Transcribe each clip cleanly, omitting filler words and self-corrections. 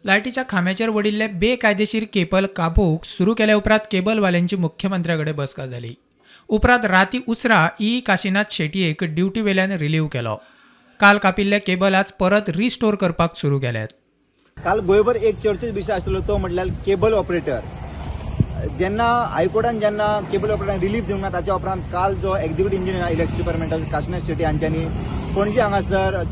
लायटीच्या खांब्याचेर वडिल्ले बेकायदेशीर केबल कापूंक सुरू केल्या उपरांत केबलवाल्यांची मुख्यमंत्र्या कडेन बसका जाली. उपरांत राती उसरा ई काशीनाथ शेटयेक ड्युटी वेल्यान रिलीव केलो. काल कापिल्ले केबल आज परत रिस्टोर करपाक सुरू केल्यात. काल गोंयभर एक चर्चेच विशय आशिल्लो, तो म्हटल्यार केबल ऑपरेटर. जेन्ना हायकोर्टान जेन्ना केबल ऑपरेटरांक रिलीफ दिवंक ना, ताच्या उपरांत काल जो एक्झिक्युटीव इंजिनियर इलेक्ट्रिसिटी डिपार्टमेंटाचो काशीनाथ शेट्टी हांच्यांनी पणजे हांगासर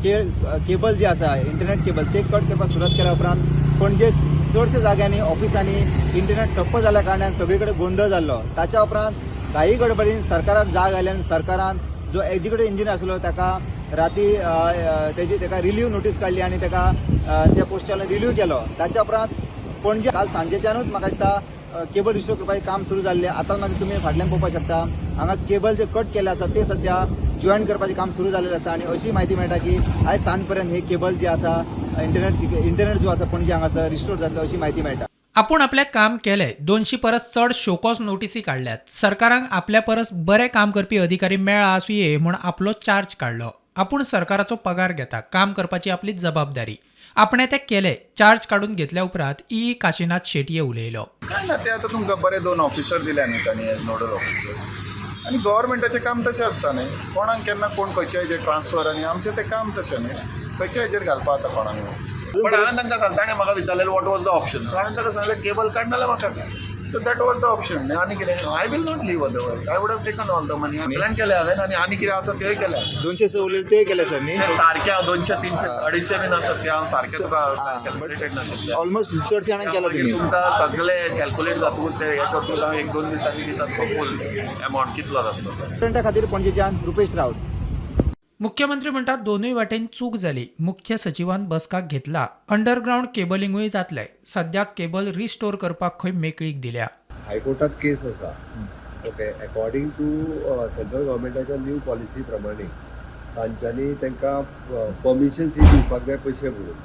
केबल जे आसा, इंटरनेट केबल, ते कट करपाक सुरवात केल्या उपरांत पणजे चडशे जाग्यांनी, ऑफिसांनी इंटरनेट ठप्प जाल्या कारणान सगळे कडेन गोंदळ जाल्लो. ताच्या उपरांत घाई गडबडीन सरकाराक जाग आयली आनी सरकारान जो एक्झिक्युटीव इंजिनियर आसलो ताका राती अ, अ, तेजी ताका रिलीव नोटीस काडली आनी ताका त्या पोस्टार रिलीव केलो. ताच्या उपरांत पणजे काल सांजेच्यानूच म्हाका दिसता केबल रिस्टोर करपाचें काम सुरू जाल्लें. आतां मागीर तुमी फाटल्यान पळोवपाक शकता, हांगा केबल जे कट केले आसा ते सध्या जॉयन करपाचें काम सुरू जाल्लें आसा आनी अशी म्हायती मेळटा की आयज सांज पर्यंत हे केबल जे आसा, इंटरनेट जो आसा पणजे हांगासर रिस्टोर जातलो अशी म्हायती मेळटा. आपूण आपलें काम केलें. 200 परस चड शोकॉज नोटीसी काडल्यात. सरकाराक आपल्या परस बरें काम करपी अधिकारी मेळ्ळा आसुये म्हूण आपलो चार्ज काडलो. आपूण सरकाराचो पगार घेता, काम करपाची आपली जबाबदारी, आपणें तें केलें. चार्ज काडून घेतल्या उपरांत ई काशीनाथ शेटये उलयलो. काय ना, ते आतां तुमकां बरे दोन ऑफिसर दिल्या न्ही तांणी एज नोडल ऑफिसर. आनी गव्हर्मेंटाचें काम तशें आसता न्ही, कोणाक केन्ना कोण खंयच्या हेजेर ट्रान्सफर, आनी आमचें तें काम तशें न्ही, खंयच्या हेजेर घालपा आतां कोणाक. पण हांवें तांकां सांगलें, ताणें म्हाका विचारलें, "What was the option?" So हांवें ताका सांगलें, केबल काड नाल्यार म्हाका. So that was the option. आनी कितें? I will not leave otherwise. I would have taken all the money. Plan केलें हांवें आनी आनी कितें आसा तेय केलें. 200 स उरलेले ते केले सर न्ही? ते सारकें हांव 200, 300, 250 बीन आसा ते हांव सारकें तुका कॅल्कुलेटेड नाशिल्लें. ऑलमोस्ट चडशे जाणांक केला मागीर तुमी. तुमकां सगळे कॅल्कुलेट जातकूच ते हे करतकूच हांव एक दोन दिसांनी दितात तो फूल एमावंट कितलो जातलो तो. स्टुडंटा खातीर पणजेच्यान रुपेश राऊत. मुख्यमंत्री म्हणटात, दोनूय वाटेन चूक जाली. मुख्य सचिवान बसका घेतला. अंडरग्रावंड केबलिंगूय जातलें. सद्याक केबल रिस्टोर करपाक खंय मेकळीक दिल्या. हायकोर्टात केस आसा, ओके. अकॉर्डिंग टू सेंट्रल गव्हर्मेंटाच्या न्यू पॉलिसी प्रमाणे तांच्यांनी तांकां परमिशन्स ही दिवपाक जाय पयशे भरून.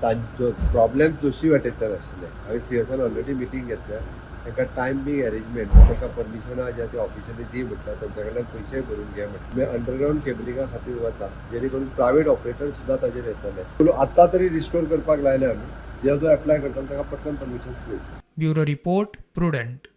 तांचो प्रॉब्लेम्स दोशी वाटेंतल्यान आशिल्ले. हांवें सीएसान ऑलरेडी मिटींग घेतल्या. तांकां टायम बींग अरेंजमेंट, तांकां परमिशनां जी आसा ती ऑफिशियली दी म्हटल्या, तांच्या कडल्यान पयशे भरून घे म्हटलें. अंडरग्रावंड केबलिंगा खातीर वता, जेणे करून प्रायवेट ऑपरेटर सुद्दां ताजेर येतले. पूण आत्तां तरी रिस्टोर करपाक लायले आमी. जे जो एप्लाय करता ताका पटकन परमिशन्स मेळटली. Bureau report, prudent.